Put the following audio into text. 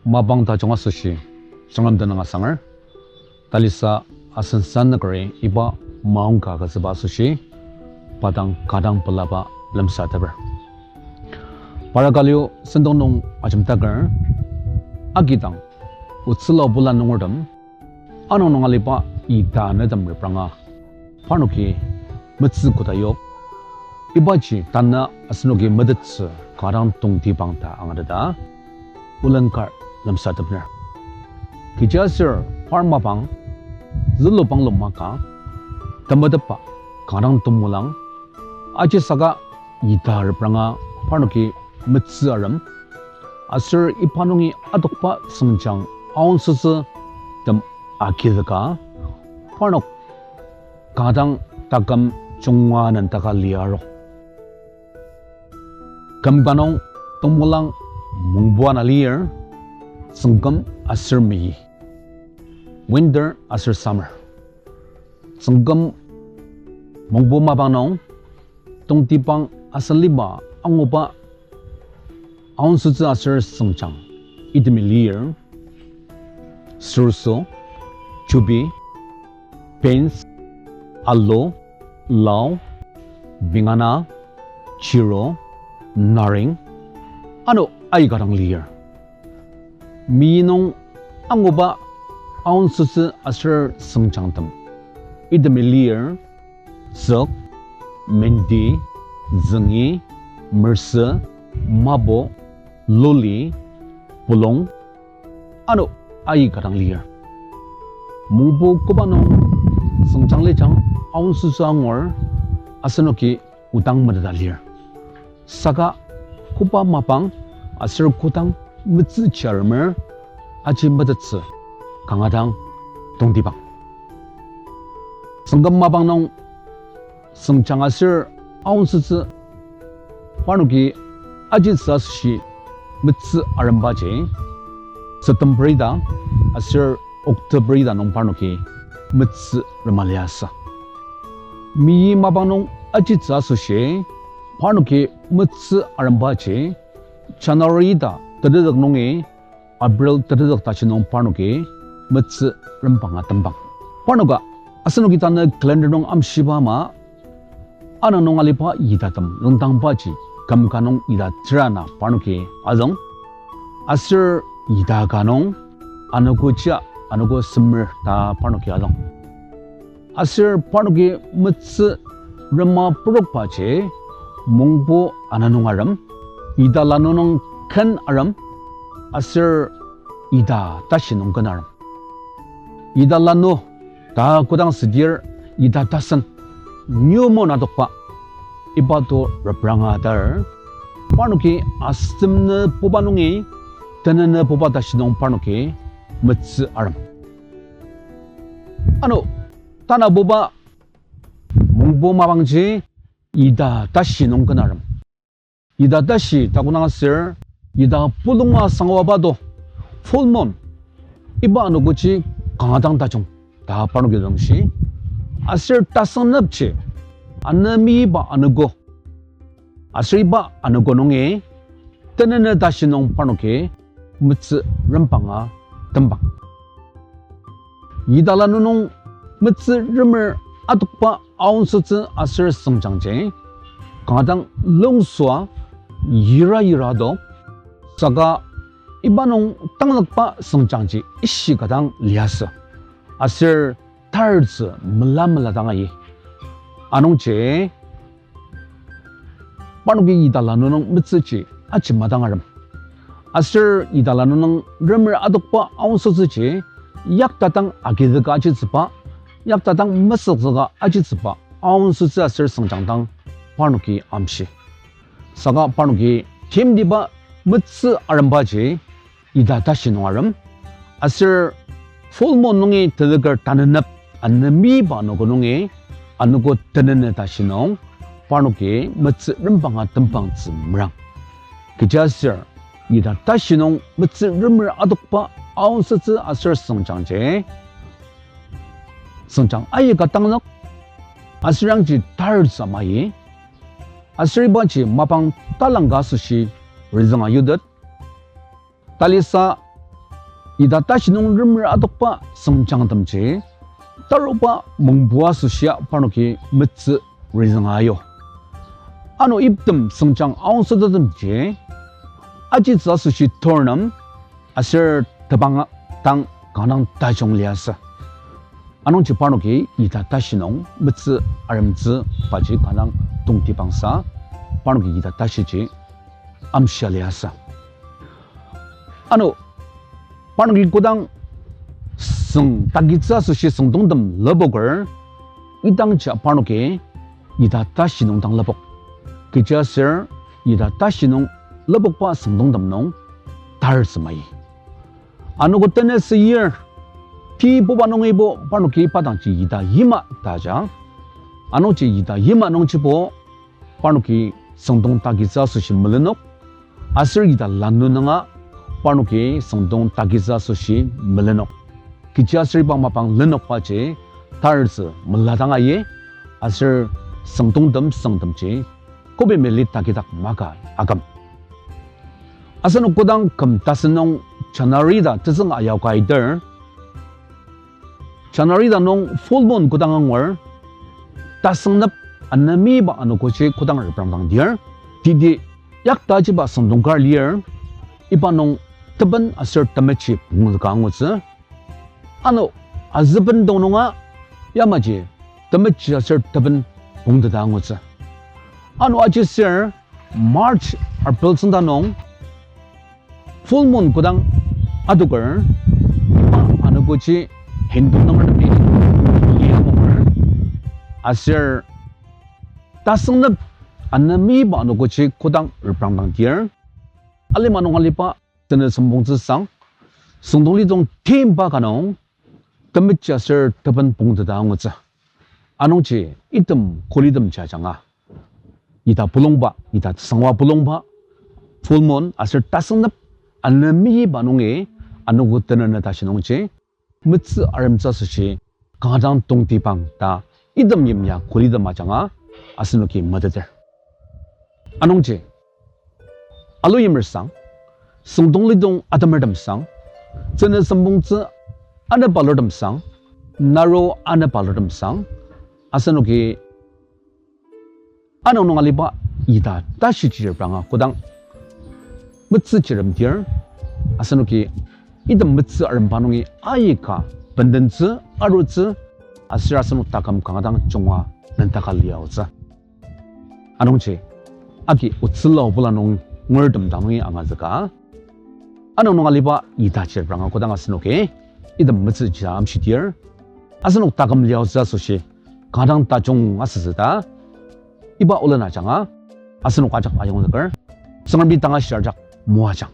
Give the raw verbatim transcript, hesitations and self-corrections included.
Mapang tajung asoshi, Tsüngrem tenüng asanger, talisa asen sanükeri iba maongka agütsüba asoshi, pa dang ka dang pelaba lemsateper. Parnok ali sentong nung ajemdaker, agidang, otsüla obula nungertem, ano nung aliba ita netem repranga, parnoki metsü koda yok, ibaji tanü asenoki metettsü ka dang tongtibang ta angateta, olen kar lemsateper. Kechiaser par mapang, zülubanglu maka, temetetba ka dang temolang, ajisaka ita repranga parnoki metsü arem, aser iba nungi adokba süngjang aonsütsü tem agizüka, parnok ka dang taküm junga nendaka liaro. Küm ka nung temolang mongbu ana lir, tsüngküm aser meyi, winter aser summer. Tsüngküm mongbu mapang nung tongtibang asen lima anguba aonsütsü aser süngjang itemi lir, sürso, chubi, beans, alu, lao, bingana, chiro, naring, ano aika dang lir. Meyi nung anguba aonsütsü aser süngjangtem itemi lir, tsük, mendi, züngi, mersü, mapo, loli, pulung, ano aika dang lir. Mongbu koba nung süngjang lijang aonsütsü angur, asenoki odang meteta lir. Saka koba mapang aser kodang metsüji aremer aji metettsü kanga dang tongtibang. Tsüngküm mapang nung süngjang aser aonsütsü parnoki ajitsü asoshi metsü arembaji September ita aser October ita nung parnoki metsü rema liasü. Meyi mapang nung ajitsü asoshi parnoki metsü arembaji January ita tetetek nungi April tetetek tashi nung parnoki metsü rembanga tembang. Parnoka asenoki tanü calendar nung amshiba ama, ano nung aliba idatem züngdangbaji küm ka nung ita terana parnoki azüng, aser ita ka nung anogo chia anogo semer ta parnoki azüng. Aser parnoki metsü rema purokbaji mongbo ana nung arem, ita lanu nung ken arem, aser ita tashi nung ken arem. Ita lanu ta kodang südir ita tasen, new moon adokba, iba to repranga atar, parnoki asem nü puba nungi, tenü nü puba tashi nung parnoki metsü arem. Ano, tanabuba mongbo mapangji ita tashi nung ken arem. Ita tashi ta kodang aser, ita pulunga sangwaba to, full moon, iba anogoji kanga dang tajung ta parnoki züngshi. Aser tasengnepji, anemiba anogo, aser iba anogo nungi, tenü nü tashi nung parnoki metsü rembanga tembang. Ita lanu nung metsü remer adokba aonsütsü aser süngjangji kanga dang lungsua yira yira do, saka iba nung tanglokba süngjangji ishika dang liasü, aser tartsü mela mela dang ayi. Anungji parnoki ita lanu nung metsüji aji madang arem. Aser ita lanu nung remer adokba aonsütsüji yakta dang agizüka ajitsüba, yakta dang mesükzüka ajitsüba aonsütsü aser süngjang dang parnoki amshi. Saka parnoki timtiba metsü arembaji ita tashi nung arem. Aser full moon nungi tenzüker tanenep anemiba anogo nungi, anogo tenü nü tashi nung parnoki metsü rembanga tembangtsü merang. Kechiaser ita tashi nung metsü remer adokba aonsütsü aser süngjangji süngjang aika tanglok, aser yangji tartsü mai, aser ibaji mapang talangka asoshi rizünga yutet. Talisa ita tashi nung remer adokba süngjangtemji, taruba mungbu asoshia parnoki metsü rizünga ayu. Ano item süngjang aongsütettemji, ajitsü asoshi tornem, aser tebang dang kanga dang tajung liasü. Anungji parnoki ita tashi nung metsü aremtsü paji kanga dang tongtibangsa, parnoki ita tashiji amshia liasü. Ano, parnoki kodang süng takitsü asoshi süngdongtem lepoker, idangji parnoki ita tashi nung dang lepok. Kechiaser ita tashi nung lepokba süngdongtem nung tartsü mai. Anogo tenetsü yir, tibuba nungibo parnoki pa dangji ita yima ta ajanga. Anungji ita yima nungjibo parnoki süngdong takitsü asoshi melenok, aser ita lanu nunga parnoki süngdong takitsü asoshi melenok. Kechiaser iba mapang lenokbaji tartsü meladang ayi, aser süngdongtem süngtemji kobi meli takidak maka aküm. Asenok kodang küm tasen nung January ta tetsüng ayaka aiter, January ta nung full moon kodang angur, tasüngnep anemiba anogoji kodang reprangdang dir, titi yaktajiba süngdong kar lir, iba nung teben aser temeji pungzüka angutsü. Ano azüben dong nunga yamaji temeji aser teben pungteta angutsü. Ano ajisür March, April tsüngda nung full moon kodang adoker, iba anogoji Hindu nungertemi lia monger, aser tasüngnep anemiba anogoji kodang reprangdang dir, alima nung aliba tenü süngpongtsü sang, süngdonglidong timba ka nung, temeji aser teben pungteta angutsü. Anungji item kolitem ji ajanga, ita pulongba, ita tesangwa pulongba, full moon aser tasüngnep anemiba nungi anogo tenü tashi nungji metsü aremtsü asoshi kanga dang tongtibang ta item yimya kolitem ajanga asenoki meteter. Anungji alu yimer sang, süngdonglidong atemertem sang, tenü süngpongtsü anepalutem sang, naro anepalutem sang, asenoki ano nung aliba ita tashi chirpranga kodang metsü chirem dir, asenoki item metsü aremba nungi aika bendentsü, arutsü, aser asenok taküm kanga dang junga nendaka liaotsü. Anungji, agi otsüla obula nung ngertem dang nungi angazüka, ano nung aliba ita chirpranga kodang asenoki item metsü ji amshidir, asenok taküm liaotsü asoshi kanga dang tajung asütsü ta, iba olen ajanga asenok ajak ayongzüker, Tsüngremi tanga shirjak moajang.